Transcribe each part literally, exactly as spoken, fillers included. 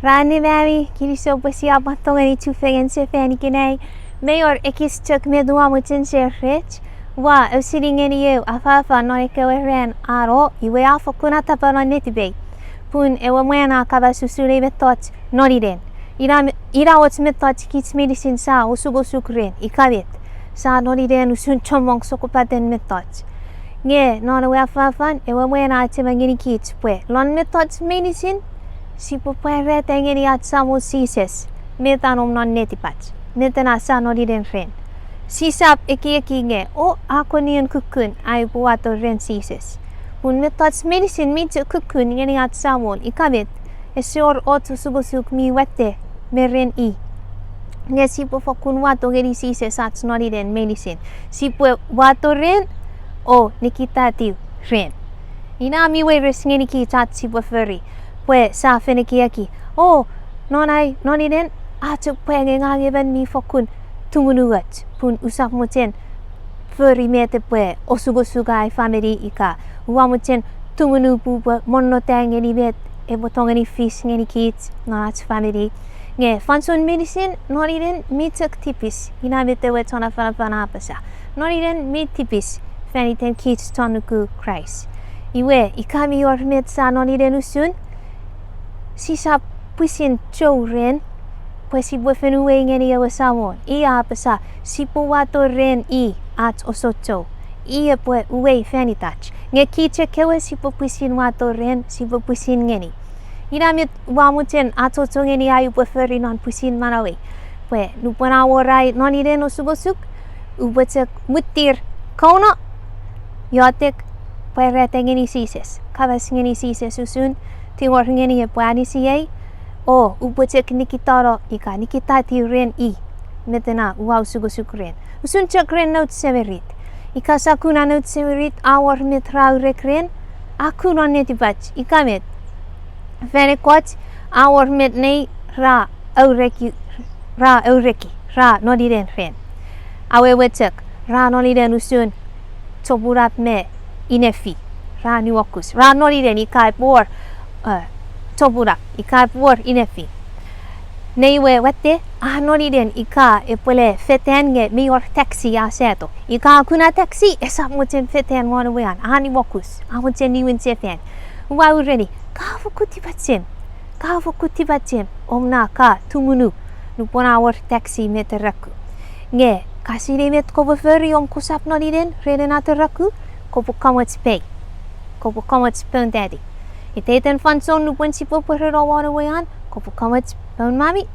Ran annim ami, kinisou pwe sia pwan tongeni chufengen sefan ikenai. Mei wor ekis chok met ua mochen share rech. Ua ausening ngeni eu afanafan non ekkewe ran a no, iwe a fokkun atapa non netipei. Pun ewe mwan a kapas usun ei mettoch noninen. Ina, ina och mettoch kich meinisin sia osukosuk ren, ika met. Sia noninen usun chommong sokkopaten mettoch. Nge non ewe afanafan, ewe mwan a achema ngenikich pwe lon mettoch meinisin, sipwe pwarata ngeni ach Samon Jises met a nom non netipach, met ena sia noninen ren. Sisap ekieki nge, o, a kon ion kukkun ai upwe wato ren Jises. Pun mettoch meinisin mi chok kukkun ngeni ach Samon, ika met, ese wor och osukosuk mi watte me ren i. Nge sipwe fokkun wato ngeni Jises ach noninen meinisin. Sipwe wato ren, o nikitatiw ren. Ina mi weires ngenikich ach sipwe fori, pwe sia fen ekieki, o, non ai noninen, a chok pwe nge ngang emon mi fokkun tumunuoch, pun usap mochen fori met epwe osukosuka ai famini ika ua mochen tumunu pwe upwe monnota ngeni met epwe tongeni fis ngenikich non ach famini. Nge fansoun meinisin noninen mi chok tipis, ina met ewe chon afanafan a apasa. Noninen mi tipis fan iten kich chon nuku Kraist. Iwe, ika mi wor met sia noninen usun, sisap pwisin chou ren, pwe sipwe fen uwei ngeni ewe Samon. I a apasa, sipwe wato ren i ach osochou. I epwe uwei fan itach. Nge kich ekkewe sipwe pwisin wato ren, sipwe pwisin ngeni. Ina met ua mochen achocho ngeni ai upwe fori non pwisin manauei. Pwe nupwen a wor ai noninen osukosuk, upwe chok mwitir kouno, iotek, pwarata ngeni Jises, kapas ngeni Jises usun, tingor ngeni epwe anisiei, o upwe chok nikitano ika nikitatiw ren i, met ena ua osukosuk ren. Usun chok ren nouch semirit. Ika sia kuna nouch semirit a wor met ra aurek ren, a ku non netipach, ika met. Fan ekkoch, a wor met nei ra aureki, ra aureki, ra noninen ren. Awewe chok, ra noninen usun chopunap me inefi, ra niuokus. Ra noninen ika epwe wor, eh, chopunap, ika epwe wor inefi. Nei we watte, a noninen ika epwele fetan nge mi wor taxi a sato. Ika a kuna taxi, esap mochen fetan won ewe an, a niuokus, a mochen niwin sefan. Ua ureni, ka fokkun tipachem, ka fokkun tipachem, om na ka tumunu nupwen a wor taxi me taraku. Nge, ka sinei met kopwe fori om kosap noninen ren ena taraku, kopwe kamoch pei. Kopwe kamoch poun tati. Iteiten fansoun nupwen sipwe pwereno won ewe an, kopwe kamoch poun mami,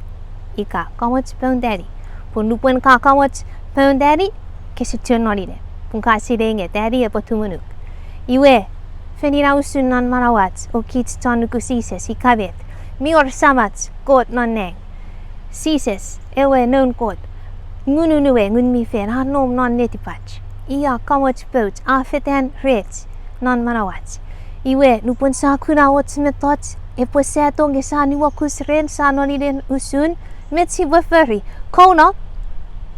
ika kamoch poun tati. Pun nupwen ka kamoch poun tati, kese chon noninen. Pun ka sinei nge tati epwe tumunuk. Iwe, fen ina usun non manauach o kich chon nuku Jises ika met. Mi wor Samach Kot non nang. Jises, ewe Noun Kot, Ngunun ewe Ngun mi Fel a nom non netipach. I a kamoch pouch, a fetan rech non manauach. Iwe, nupwen sia kuna och mettoch epwe sato nge sia niuokus ren, sia noninen usun, met sipwe fori? Kouno,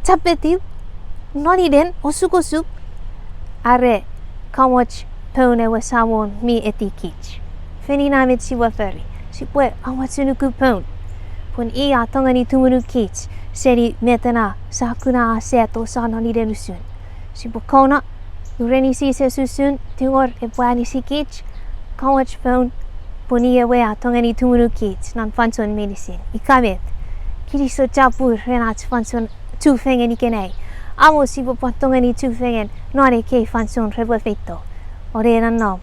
chapetiw, noninen osukosuk, are kamoch poun ewe Samon mi etikich? Fen ina met sipwe fori, sipwe amochu nuku poun. Pun i a tongeni tumunu kich seni met ena sia kuna a sato, sia noninen usun. Sipwe kouno, ureni Jises usun, tingor epwe anisikich, kamoch poun, pun i ewe a tongeni tumunu kich non fansoun meinisin. Ika met, kinisou chapur ren ach fansoun chufengen ikenai. Amo sipwe pwan tongeni chufengen non ekkei fansoun repwe feito. Ore nonnom.